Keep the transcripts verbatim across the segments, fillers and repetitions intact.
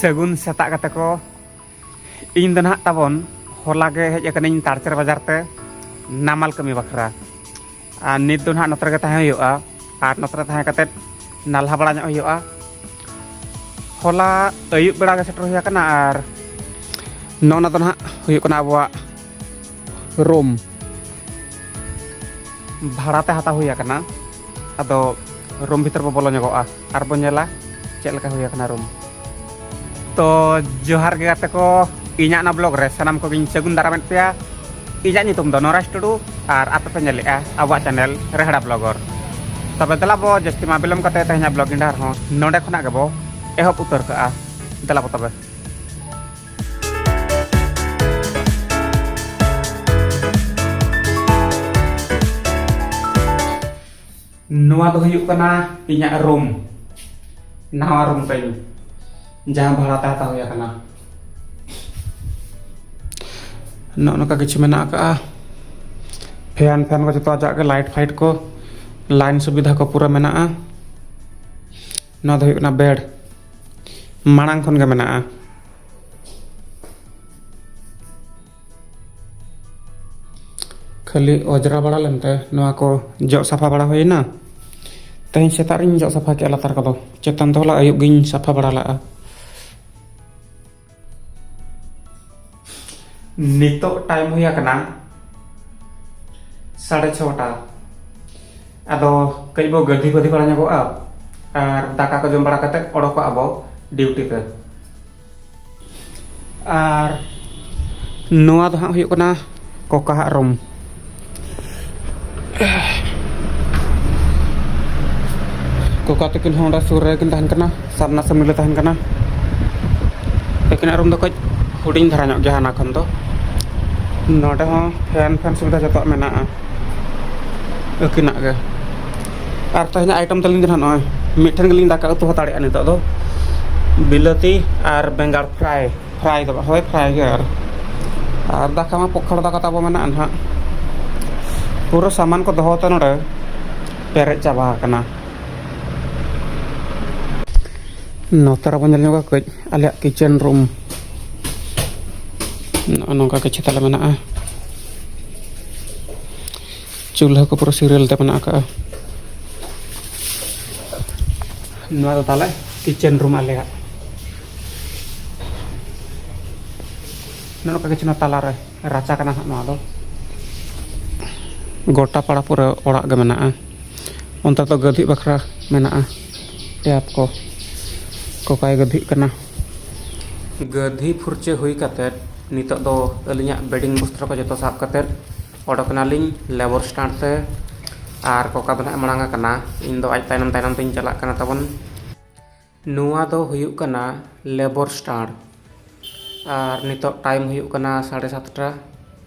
ᱥᱟᱹᱜᱩᱱ ᱥᱮᱛᱟᱜ ᱜᱟᱛᱮ ᱠᱚ᱾ ᱤᱧ ᱫᱚ ᱱᱟᱦᱟᱜ ᱛᱟᱵᱚᱱ ᱦᱚᱞᱟ ᱜᱮ ᱦᱮᱡ ᱟᱠᱟᱱᱟᱹᱧ ᱛᱟᱲᱪᱮᱨ ᱵᱟᱡᱟᱨ ᱛᱮ ᱱᱟᱢᱟᱞ ᱠᱟᱹᱢᱤ ᱵᱟᱠᱷᱨᱟ᱾ ᱟᱨ ᱱᱤᱛ ᱫᱚ ᱱᱟᱦᱟᱜ ᱱᱚᱛᱮ ᱨᱮᱜᱮ ᱛᱟᱦᱮᱸ ᱦᱩᱭᱩᱜᱼᱟ᱾ ᱟᱨ ᱱᱚᱛᱮ ᱨᱮ ᱛᱟᱦᱮᱸ ᱠᱟᱛᱮᱫ ᱱᱟᱞᱦᱟ ᱵᱟᱲᱟ ᱧᱚᱜ ᱦᱩᱭᱩᱜᱼᱟ᱾ ᱦᱚᱞᱟ ᱟᱹᱭᱩᱵ ᱵᱮᱲᱟ ᱜᱮ ᱥᱮᱴᱮᱨ ᱦᱩᱭ ᱟᱠᱟᱱᱟ᱾ ᱟᱨ ᱱᱚᱜᱼᱚ ᱱᱟ ᱫᱚ ᱱᱟᱦᱟᱜ ᱦᱩᱭᱩᱜ ᱠᱟᱱᱟ ᱟᱵᱚᱣᱟᱜ ᱨᱩᱢ᱾ ᱵᱷᱟᱲᱟ ᱛᱮ ᱦᱟᱛᱟᱣ ᱦᱩᱭ ᱟᱠᱟᱱᱟ᱾ ᱟᱫᱚ ᱨᱩᱢ ᱵᱷᱤᱛᱨᱤ ᱵᱚ ᱵᱚᱞᱚ ᱧᱚᱜᱚᱜᱼᱟ ᱟᱨ ᱵᱚ ᱧᱮᱞᱟ ᱪᱮᱫ ᱞᱮᱠᱟ ᱦᱩᱭ ᱟᱠᱟᱱᱟ ᱨᱩᱢ᱾ ᱛᱚ ᱡᱚᱦᱟᱨ ᱜᱮ ᱜᱟᱛᱮ ᱠᱚ, ᱤᱧᱟᱹᱜ ᱱᱚᱣᱟ ᱵᱞᱚᱜ ᱨᱮ ᱥᱟᱱᱟᱢ ᱠᱚᱜᱮᱧ ᱥᱟᱹᱜᱩᱱ ᱫᱟᱨᱟᱢᱮᱫ ᱯᱮᱭᱟ᱾ ᱤᱧᱟᱹᱜ ᱧᱩᱛᱩᱢ ᱫᱚ ᱱᱚᱨᱮᱥ ᱴᱩᱰᱩ ᱟᱨ ᱟᱯᱮ ᱯᱮ ᱧᱮᱞᱮᱫᱼᱟ ᱟᱵᱚᱣᱟᱜ ᱪᱮᱱᱮᱞ ᱨᱮᱦᱲᱟ ᱵᱞᱚᱜᱚᱨ᱾ ᱛᱚᱵᱮ ᱫᱮᱞᱟ ᱵᱚ ᱡᱟᱹᱥᱛᱤ ᱢᱟ ᱵᱤᱞᱚᱢ ᱠᱟᱛᱮ ᱛᱮᱦᱮᱧᱟᱜ ᱵᱞᱚᱜ ᱤᱧ ᱰᱟᱦᱟᱨ ᱦᱚᱸ ᱱᱚᱰᱮ ᱠᱷᱚᱱᱟᱜ ᱜᱮᱵᱚ ᱮᱦᱚᱵ ᱩᱛᱟᱹᱨ ᱠᱟᱜᱼᱟ᱾ ᱫᱮᱞᱟ ᱵᱚ ᱛᱚᱵᱮ᱾ ᱱᱚᱣᱟ ᱫᱚ ᱦᱩᱭᱩᱜ ᱠᱟᱱᱟ ᱤᱧᱟᱹᱜ ᱨᱩᱢ, ᱱᱟᱣᱟ ᱨᱩᱢ ᱛᱤᱧ, ᱡᱟᱦᱟᱸ ᱵᱷᱟᱲᱟ ᱛᱮ ᱦᱟᱛᱟᱣ ᱦᱩᱭ ᱟᱠᱟᱱᱟ᱾ ᱱᱚᱜᱼᱚ ᱱᱚᱝᱠᱟ ᱠᱤᱪᱷᱩ ᱢᱮᱱᱟᱜ ᱟᱠᱟᱫᱼᱟ, ᱯᱷᱮᱱ ᱯᱷᱮᱱ ᱠᱚ ᱡᱚᱛᱚ ᱟᱡᱟᱜ ᱜᱮ, ᱞᱟᱭᱤᱴ ᱯᱷᱟᱭᱤᱴ ᱠᱚ, ᱞᱟᱭᱤᱱ ᱥᱩᱵᱤᱫᱷᱟ ᱠᱚ ᱯᱩᱨᱟᱹ ᱢᱮᱱᱟᱜᱼᱟ᱾ ᱱᱚᱣᱟ ᱫᱚ ᱦᱩᱭᱩᱜ ᱠᱟᱱᱟ ᱵᱮᱰ, ᱢᱟᱲᱟᱝ ᱠᱷᱚᱱ ᱜᱮ ᱢᱮᱱᱟᱜᱼᱟ᱾ ᱠᱷᱟᱹᱞᱤ ᱚᱸᱡᱽᱨᱟ ᱵᱟᱲᱟ ᱞᱮᱱᱛᱮ ᱱᱚᱣᱟ ᱠᱚ ᱡᱚᱜ ᱥᱟᱯᱷᱟ ᱵᱟᱲᱟ ᱦᱩᱭᱱᱟ᱾ ᱛᱮᱦᱮᱧ ᱥᱮᱛᱟᱜ ᱨᱤᱧ ᱡᱚᱜ ᱥᱟᱯᱷᱟ ᱠᱮᱜᱼᱟ ᱞᱟᱛᱟᱨ ᱠᱚᱫᱚ, ᱪᱮᱛᱟᱱ ᱫᱚ ᱦᱚᱞᱟ ᱟᱹᱭᱩᱵ ᱜᱤᱧ ᱥᱟᱯᱷᱟ ᱵᱟᱲᱟ ᱞᱟᱜᱼᱟ᱾ ᱱᱤᱛᱚᱜ ᱴᱟᱭᱤᱢ ᱦᱩᱭ ᱟᱠᱟᱱᱟ ᱥᱟᱲᱮ ᱪᱷᱚᱴᱟ᱾ ᱟᱫᱚ ᱠᱟᱹᱡ ᱵᱚ ᱜᱟᱹᱫᱷᱤ ᱯᱟᱹᱫᱷᱤ ᱵᱟᱲᱟ ᱧᱚᱜᱚᱜᱼᱟ ᱟᱨ ᱫᱟᱠᱟ ᱠᱚ ᱡᱚᱢ ᱵᱟᱲᱟ ᱠᱟᱛᱮ ᱚᱰᱚᱠᱚᱜᱼᱟ ᱵᱚ ᱰᱤᱭᱩᱴᱤ ᱛᱮ᱾ ᱟᱨ ᱱᱚᱣᱟ ᱫᱚ ᱦᱟᱸᱜ ᱦᱩᱭᱩᱜ ᱠᱟᱱᱟ ᱠᱚᱠᱟ ᱦᱟᱜ ᱨᱩᱢ᱾ ᱠᱚᱠᱟ ᱛᱟᱹᱠᱤᱱ ᱦᱚᱸ ᱚᱸᱰᱮ ᱥᱩᱨ ᱨᱮᱠᱤᱱ ᱛᱟᱦᱮᱱ ᱠᱟᱱᱟ, ᱥᱟᱢᱱᱟ ᱥᱟᱢᱱᱤ ᱞᱮ ᱛᱟᱦᱮᱱ ᱠᱟᱱᱟ᱾ ᱟᱹᱠᱤᱱᱟᱜ ᱨᱩᱢ ᱫᱚ ᱠᱟᱹᱡ ᱦᱩᱰᱤᱧ ᱫᱷᱟᱨᱟ ᱧᱚᱜ ᱜᱮᱭᱟ ᱦᱟᱱᱟ ᱠᱷᱚᱱ ᱫᱚ᱾ ᱱᱚᱰᱮ ᱦᱚᱸ ᱯᱷᱮᱱ ᱯᱷᱮᱱ ᱥᱩᱵᱤᱫᱷᱟ ᱡᱚᱛᱚᱣᱟᱜ ᱢᱮᱱᱟᱜᱼᱟ ᱟᱹᱠᱤᱱᱟᱜ ᱜᱮ᱾ ᱟᱨ ᱛᱮᱦᱮᱧᱟᱜ ᱟᱭᱴᱮᱢ ᱛᱟᱹᱞᱤᱧ ᱫᱚ ᱱᱟᱦᱟᱜ ᱱᱚᱜᱼᱚᱭ ᱢᱤᱫ ᱴᱷᱮᱱ ᱜᱮᱞᱤᱧ ᱫᱟᱠᱟ ᱩᱛᱩ ᱦᱟᱛᱟᱲᱮᱜᱼᱟ ᱱᱤᱛᱚᱜ ᱫᱚ, ᱵᱤᱞᱟᱹᱛᱤ ᱟᱨ ᱵᱮᱸᱜᱟᱲ ᱯᱷᱨᱟᱭ᱾ ᱯᱷᱨᱟᱭ ᱫᱚ ᱵᱟᱝ, ᱦᱳᱭ, ᱯᱷᱨᱟᱭ ᱜᱮ᱾ ᱟᱨ, ᱟᱨ ᱫᱟᱠᱟ ᱢᱟ ᱯᱚᱠᱷᱟᱲ ᱫᱟᱠᱟ ᱛᱟᱵᱚ ᱢᱮᱱᱟᱜᱼᱟ ᱱᱟᱦᱟᱜ᱾ ᱯᱩᱨᱟᱹ ᱥᱟᱢᱟᱱ ᱠᱚ ᱫᱚᱦᱚ ᱛᱮ ᱱᱚᱰᱮ ᱯᱮᱨᱮᱡ ᱪᱟᱵᱟ ᱟᱠᱟᱱᱟ᱾ ᱱᱚᱛᱮ ᱨᱮᱵᱚᱱ ᱧᱮᱞ ᱧᱚᱜᱟ ᱠᱟᱹᱡ ᱟᱞᱮᱭᱟᱜ kitchen room᱾ ᱱᱚᱜᱼᱚ ᱱᱚᱝᱠᱟ ᱠᱤᱪᱷᱩ ᱛᱟᱞᱮ ᱢᱮᱱᱟᱜᱼᱟ᱾ ᱪᱩᱞᱦᱟᱹ ᱠᱚ ᱯᱩᱨᱟᱹ serial ᱛᱮ ᱢᱮᱱᱟᱜ ᱟᱠᱟᱫᱼᱟ᱾ ᱱᱚᱣᱟ ᱫᱚ ᱛᱟᱞᱮ kitchen room ᱟᱞᱮᱭᱟᱜ᱾ ᱱᱚᱜᱼᱚ ᱱᱚᱝᱠᱟ ᱠᱤᱪᱷᱩ ᱱᱚᱣᱟ ᱛᱟᱞᱟᱨᱮ ᱨᱟᱪᱟ ᱠᱟᱱᱟ ᱦᱟᱸᱜ ᱱᱚᱣᱟ ᱫᱚ᱾ ᱜᱚᱴᱟ ᱯᱟᱲᱟ ᱯᱩᱨᱟᱹ ᱚᱲᱟᱜ ᱜᱮ ᱢᱮᱱᱟᱜᱼᱟ᱾ ᱚᱱᱛᱮ ᱫᱚ ᱜᱟᱹᱫᱷᱤᱡ ᱵᱟᱠᱷᱨᱟ ᱢᱮᱱᱟᱜᱼᱟ, tap ᱠᱚ, ᱠᱚᱠᱟᱭ ᱜᱟᱹᱫᱷᱤᱡ ᱠᱟᱱᱟ᱾ ᱜᱟᱹᱫᱷᱤ ᱯᱷᱩᱨᱪᱟᱹ ᱦᱩᱭ ᱠᱟᱛᱮᱫ, ᱱᱤᱛᱚᱜ ᱫᱚ ᱟᱹᱞᱤᱧᱟᱜ bedding ᱵᱚᱥᱛᱨᱚ ᱠᱚ ᱡᱚᱛᱚ ᱥᱟᱵ ᱠᱟᱛᱮᱫ ᱚᱰᱚᱠ ᱮᱱᱟᱞᱤᱧ labour stand ᱛᱮ᱾ ᱟᱨ ᱠᱚᱠᱟ ᱫᱚ ᱱᱟᱦᱟᱜ ᱢᱟᱲᱟᱝ ᱟᱠᱟᱱᱟ, ᱤᱧ ᱫᱚ ᱟᱡ ᱛᱟᱭᱱᱚᱢ ᱛᱟᱭᱱᱚᱢ ᱛᱤᱧ ᱪᱟᱞᱟᱜ ᱠᱟᱱᱟ ᱛᱟᱵᱚᱱ᱾ ᱱᱚᱣᱟ ᱫᱚ ᱦᱩᱭᱩᱜ ᱠᱟᱱᱟ labour stand᱾ ᱟᱨ ᱱᱤᱛᱚᱜ time ᱦᱩᱭᱩᱜ ᱠᱟᱱᱟ ᱥᱟᱲᱮ ᱥᱟᱛᱴᱟ᱾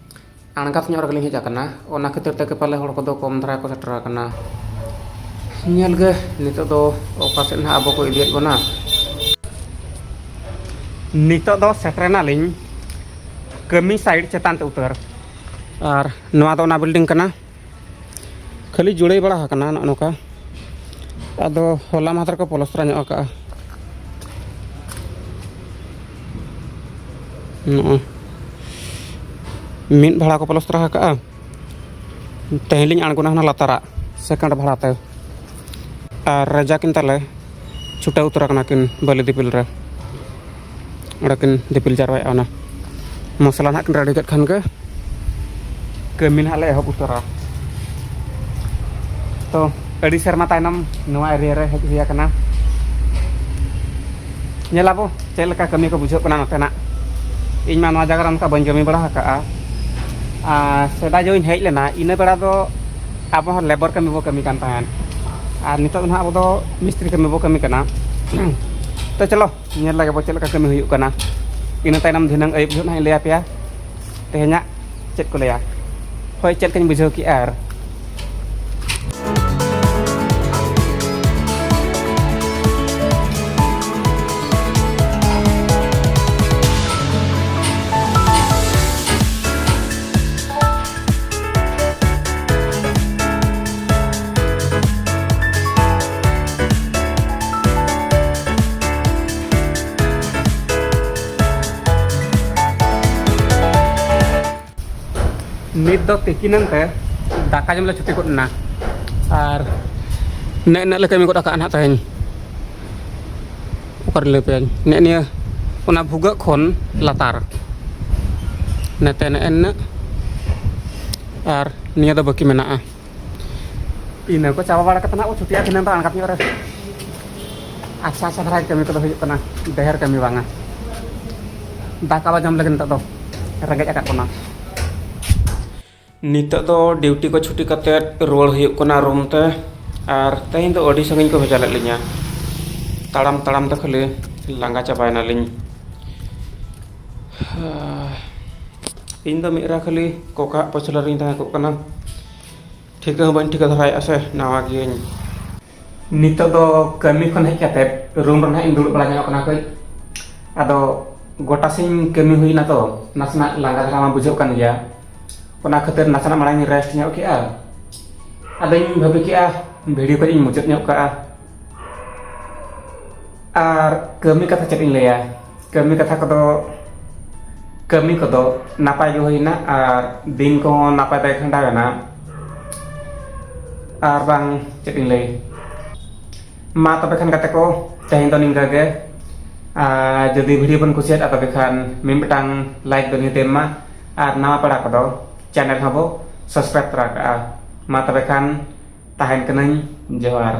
ᱟᱬᱜᱟᱛ ᱧᱚᱜ ᱨᱮᱜᱮᱞᱤᱧ ᱦᱮᱡ ᱟᱠᱟᱱᱟ, ᱚᱱᱟ ᱠᱷᱟᱹᱛᱤᱨ ᱛᱮᱜᱮ ᱯᱟᱞᱮ ᱦᱚᱲ ᱠᱚᱫᱚ ᱠᱚᱢ ᱫᱷᱟᱨᱟ ᱠᱚ ᱥᱮᱴᱮᱨ ᱟᱠᱟᱱᱟ᱾ ᱧᱮᱞ ᱜᱮ ᱱᱤᱛᱚᱜ ᱫᱚ ᱚᱠᱟ ᱥᱮᱫ ᱱᱟᱦᱟᱜ ᱟᱵᱚ ᱠᱚ ᱤᱫᱤᱭᱮᱫ ᱵᱚᱱᱟ᱾ ᱱᱤᱛᱚᱜ ᱫᱚ ᱥᱮᱴᱮᱨᱮᱱᱟᱞᱤᱧ ᱠᱟᱹᱢᱤ site ᱪᱮᱛᱟᱱ ᱛᱮ ᱩᱛᱟᱹᱨ᱾ ᱟᱨ ᱱᱚᱣᱟ ᱫᱚ ᱚᱱᱟ building ᱠᱟᱱᱟ᱾ ᱠᱷᱟᱹᱞᱤ ᱡᱩᱲᱟᱹᱭ ᱵᱟᱲᱟ ᱟᱠᱟᱱᱟ ᱱᱚᱜᱼᱚ ᱱᱚᱝᱠᱟ᱾ ᱟᱫᱚ ᱦᱚᱞᱟ ᱢᱟᱦᱫᱮᱨ ᱠᱚ ᱯᱞᱟᱥᱴᱟᱨ ᱧᱚᱜ ᱟᱠᱟᱜᱼᱟ᱾ ᱱᱚᱜᱼᱚᱭ ᱢᱤᱫ ᱵᱷᱟᱲᱟ ᱠᱚ ᱯᱞᱟᱥᱴᱟᱨ ᱟᱠᱟᱜᱼᱟ᱾ ᱛᱮᱦᱮᱧ ᱞᱤᱧ ᱟᱬᱜᱚᱱᱟ ᱦᱟᱱᱟ ᱞᱟᱛᱟᱨᱟᱜ second ᱵᱷᱟᱲᱟ ᱛᱮ᱾ ᱟᱨ ᱨᱟᱡᱟ ᱠᱤᱱ ᱛᱟᱞᱮ ᱪᱷᱩᱴᱟᱹᱣ ᱩᱛᱟᱹᱨ ᱟᱠᱟᱱᱟ ᱠᱤᱱ ᱵᱟᱹᱞᱤ ᱫᱤᱯᱤᱞ ᱨᱮ᱾ ᱚᱸᱰᱮ ᱠᱤᱱ ᱫᱤᱯᱤᱞ ᱡᱟᱨᱣᱟᱭᱮᱫᱼᱟ ᱚᱱᱟ ᱢᱚᱥᱞᱟ ᱱᱟᱦᱟᱜ ᱠᱤᱱ ready ᱠᱮᱫ ᱠᱷᱟᱱ ᱜᱮ ᱠᱟᱹᱢᱤ ᱱᱟᱦᱟᱜ ᱞᱮ ᱮᱦᱚᱵ ᱩᱛᱟᱹᱨᱟ᱾ ᱛᱚ, ᱟᱹᱰᱤ ᱥᱮᱨᱢᱟ ᱛᱟᱭᱱᱚᱢ ᱱᱚᱣᱟ area ᱨᱮ ᱦᱮᱡ ᱦᱩᱭ ᱟᱠᱟᱱᱟ᱾ ᱧᱮᱞ ᱟᱵᱚ ᱪᱮᱫ ᱞᱮᱠᱟ ᱠᱟᱹᱢᱤ ᱠᱚ ᱵᱩᱡᱷᱟᱹᱜ ᱠᱟᱱᱟ ᱱᱚᱛᱮᱱᱟᱜ᱾ ᱤᱧ ᱢᱟ ᱱᱚᱣᱟ ᱡᱟᱭᱜᱟ ᱨᱮ ᱚᱱᱠᱟ ᱵᱟᱹᱧ ᱠᱟᱹᱢᱤ ᱵᱟᱲᱟ ᱟᱠᱟᱫᱼᱟ᱾ ᱟᱨ ᱥᱮᱫᱟᱭ ᱡᱚᱠᱷᱚᱱ ᱤᱧ ᱦᱮᱡ ᱞᱮᱱᱟ, ᱤᱱᱟᱹ ᱵᱮᱲᱟ ᱫᱚ ᱟᱵᱚ ᱦᱚᱸ labour ᱠᱟᱹᱢᱤ ᱵᱚ ᱠᱟᱹᱢᱤ ᱠᱟᱱ ᱛᱟᱦᱮᱸᱫ᱾ ᱟᱨ ᱱᱤᱛᱚᱜ ᱫᱚ ᱱᱟᱦᱟᱜ ᱟᱵᱚ ᱫᱚ ᱢᱤᱥᱛᱨᱤ ᱠᱟᱹᱢᱤ ᱵᱚ ᱠᱟᱹᱢᱤ ᱠᱟᱱᱟ᱾ ᱛᱚ ᱪᱚᱞᱚ, ᱧᱮᱞ ᱞᱮᱜᱮ ᱵᱚ ᱪᱮᱫ ᱞᱮᱠᱟ ᱠᱟᱹᱢᱤ ᱦᱩᱭᱩᱜ ᱠᱟᱱᱟ᱾ ᱤᱱᱟᱹ ᱛᱟᱭᱱᱚᱢ ᱫᱷᱤᱱᱟᱹᱝ ᱟᱹᱭᱩᱵ ᱡᱚᱦᱚᱜ ᱱᱟᱦᱟᱜ ᱤᱧ ᱞᱟᱹᱭ ᱟᱯᱮᱭᱟ ᱛᱮᱦᱮᱧᱟᱜ ᱪᱮᱫ ᱠᱚ ᱞᱟᱹᱭᱟ, ᱦᱳᱭ, ᱪᱮᱫ ᱞᱮᱠᱟᱧ ᱵᱩᱡᱷᱟᱹᱣ ᱠᱮᱜᱼᱟ᱾ ᱟᱨ ᱱᱤᱛ ᱫᱚ ᱛᱤᱠᱤᱱ ᱮᱱᱛᱮ ᱫᱟᱠᱟ ᱡᱚᱢ ᱞᱮ ᱪᱷᱩᱴᱤ ᱜᱚᱫ ᱮᱱᱟ᱾ ᱟᱨ ᱱᱮᱜᱼᱮ ᱱᱮᱜᱼᱮ ᱞᱮ ᱠᱟᱹᱢᱤ ᱜᱚᱫ ᱟᱠᱟᱫᱼᱟ ᱱᱟᱦᱟᱜ ᱛᱮᱦᱮᱧ᱾ ᱚᱠᱟᱨᱮ ᱞᱟᱹᱭ ᱯᱮᱭᱟᱹᱧ? ᱱᱮᱜᱼᱮ ᱱᱤᱭᱟᱹ ᱚᱱᱟ ᱵᱷᱩᱜᱟᱹᱜ ᱠᱷᱚᱱ ᱞᱟᱛᱟᱨ᱾ ᱱᱮᱛᱮ ᱱᱮᱜᱼᱮ ᱱᱤᱱᱟᱹᱜ᱾ ᱟᱨ ᱱᱤᱭᱟᱹ ᱫᱚ ᱵᱟᱹᱠᱤ ᱢᱮᱱᱟᱜᱼᱟ᱾ ᱤᱱᱟᱹ ᱠᱚ ᱪᱟᱵᱟ ᱵᱟᱲᱟ ᱠᱟᱛᱮ ᱱᱟᱜ ᱵᱚ ᱪᱷᱩᱴᱤᱜᱼᱟ ᱫᱷᱤᱱᱟᱹᱝ ᱫᱚ ᱟᱬᱜᱟᱛ ᱧᱚᱜ ᱨᱮ᱾ ᱟᱪᱪᱷᱟ, ᱟᱪᱪᱷᱟ ᱫᱷᱟᱨᱟ ᱜᱮ ᱠᱟᱹᱢᱤ ᱠᱚᱫᱚ ᱦᱩᱭᱩᱜ ᱠᱟᱱᱟ, ᱰᱷᱮᱨ ᱠᱟᱹᱢᱤ ᱵᱟᱝᱟ᱾ ᱫᱟᱠᱟ ᱵᱚ ᱡᱚᱢ ᱞᱟᱹᱜᱤᱫ ᱱᱤᱛᱚᱜ ᱫᱚ, ᱨᱮᱸᱜᱮᱡ ᱟᱠᱟᱫ ᱵᱚᱱᱟ᱾ ᱱᱤᱛᱚᱜ ᱫᱚ ᱰᱤᱭᱩᱴᱤ ᱠᱚ ᱪᱷᱩᱴᱤ ᱠᱟᱛᱮᱫ ᱨᱩᱣᱟᱹᱲ ᱦᱩᱭᱩᱜ ᱠᱟᱱᱟ ᱨᱩᱢ ᱛᱮ᱾ ᱟᱨ ᱛᱮᱦᱮᱧ ᱫᱚ ᱟᱹᱰᱤ ᱥᱟᱺᱜᱤᱧ ᱠᱚ ᱵᱷᱮᱡᱟ ᱞᱮᱫ ᱞᱤᱧᱟ᱾ ᱛᱟᱲᱟᱢ ᱛᱟᱲᱟᱢ ᱛᱮ ᱠᱷᱟᱹᱞᱤ ᱞᱟᱸᱜᱟ ᱪᱟᱵᱟᱭᱮᱱᱟᱞᱤᱧ᱾ ᱤᱧ ᱫᱚ ᱢᱤᱫ ᱨᱟ ᱠᱷᱟᱹᱞᱤ ᱠᱚᱠᱟᱜ ᱯᱟᱹᱪᱷᱞᱟᱹ ᱨᱤᱧ ᱛᱟᱦᱮᱸ ᱠᱚᱜ ᱠᱟᱱᱟ᱾ ᱴᱷᱤᱠᱟᱹ ᱦᱚᱸ ᱵᱟᱹᱧ ᱴᱷᱤᱠᱟᱹ ᱫᱷᱟᱨᱟᱭᱮᱫᱼᱟ ᱥᱮ, ᱱᱟᱣᱟ ᱜᱤᱭᱟᱹᱧ᱾ ᱱᱤᱛᱚᱜ ᱫᱚ ᱠᱟᱹᱢᱤ ᱠᱷᱚᱱ ᱦᱮᱡ ᱠᱟᱛᱮ ᱨᱩᱢ ᱨᱮ ᱱᱟᱦᱟᱜ ᱤᱧ ᱫᱩᱲᱩᱵ ᱵᱟᱲᱟ ᱧᱚᱜ ᱠᱟᱱᱟ ᱠᱟᱹᱡ᱾ ᱟᱫᱚ ᱜᱚᱴᱟ ᱥᱤᱧ ᱠᱟᱹᱢᱤ ᱦᱩᱭᱱᱟ ᱛᱚ, ᱱᱟᱥᱮᱱᱟᱜ ᱞᱟᱸᱜᱟ ᱫᱷᱟᱨᱟ ᱢᱟ ᱵᱩᱡᱷᱟᱹᱜ ᱠᱟᱱ ᱜᱮᱭᱟ᱾ ᱚᱱᱟ ᱠᱷᱟᱹᱛᱤᱨ ᱱᱟᱥᱮᱱᱟᱜ ᱢᱟᱲᱟᱝ ᱤᱧ ᱨᱮᱥᱴ ᱧᱚᱜ ᱠᱮᱜᱼᱟ᱾ ᱟᱫᱚᱧ ᱵᱷᱟᱹᱵᱤ ᱠᱮᱜᱼᱟ ᱵᱷᱤᱰᱤᱭᱳ ᱠᱚ ᱤᱧ ᱢᱩᱪᱟᱹᱫ ᱧᱚᱜ ᱠᱟᱜᱼᱟ᱾ ᱟᱨ ᱠᱟᱹᱢᱤ ᱠᱟᱛᱷᱟ ᱪᱮᱫ ᱤᱧ ᱞᱟᱹᱭᱟ, ᱠᱟᱹᱢᱤ ᱠᱟᱛᱷᱟ ᱠᱚᱫᱚ, ᱠᱟᱹᱢᱤ ᱠᱚᱫᱚ ᱱᱟᱯᱟᱭ ᱜᱮ ᱦᱩᱭᱱᱟ ᱟᱨ ᱫᱤᱱ ᱠᱚᱦᱚᱸ ᱱᱟᱯᱟᱭ ᱛᱮ ᱠᱷᱟᱸᱰᱟᱣ ᱮᱱᱟ᱾ ᱟᱨ ᱵᱟᱝ ᱪᱮᱫ ᱤᱧ ᱞᱟᱹᱭ, ᱢᱟ ᱛᱚᱵᱮ ᱠᱷᱟᱱ ᱜᱟᱛᱮ ᱠᱚ, ᱛᱮᱦᱮᱧ ᱫᱚ ᱱᱤᱝᱠᱟᱹ ᱜᱮ᱾ ᱟᱨ ᱡᱩᱫᱤ ᱵᱷᱤᱰᱤᱭᱳ ᱵᱚᱱ ᱠᱩᱥᱤᱭᱟᱫᱟ ᱛᱚᱵᱮ ᱠᱷᱟᱱ ᱢᱤᱫ ᱢᱤᱫᱴᱟᱝ ᱞᱟᱭᱤᱠ ᱵᱮᱱ ᱮᱢᱟ, ᱟᱨ ᱱᱟᱣᱟ ᱯᱮᱲᱟ ᱠᱚᱫᱚ ᱪᱮᱱᱮᱞ ᱦᱚᱸᱵᱚ ᱥᱟᱵᱥᱠᱨᱟᱭᱤᱵ ᱛᱚᱨᱟ ᱠᱟᱜᱼᱟ᱾ ᱢᱟ ᱛᱚᱵᱮ ᱠᱷᱟᱱ ᱛᱟᱦᱮᱱ ᱠᱟᱹᱱᱟᱹᱧ, ᱡᱚᱦᱟᱨ᱾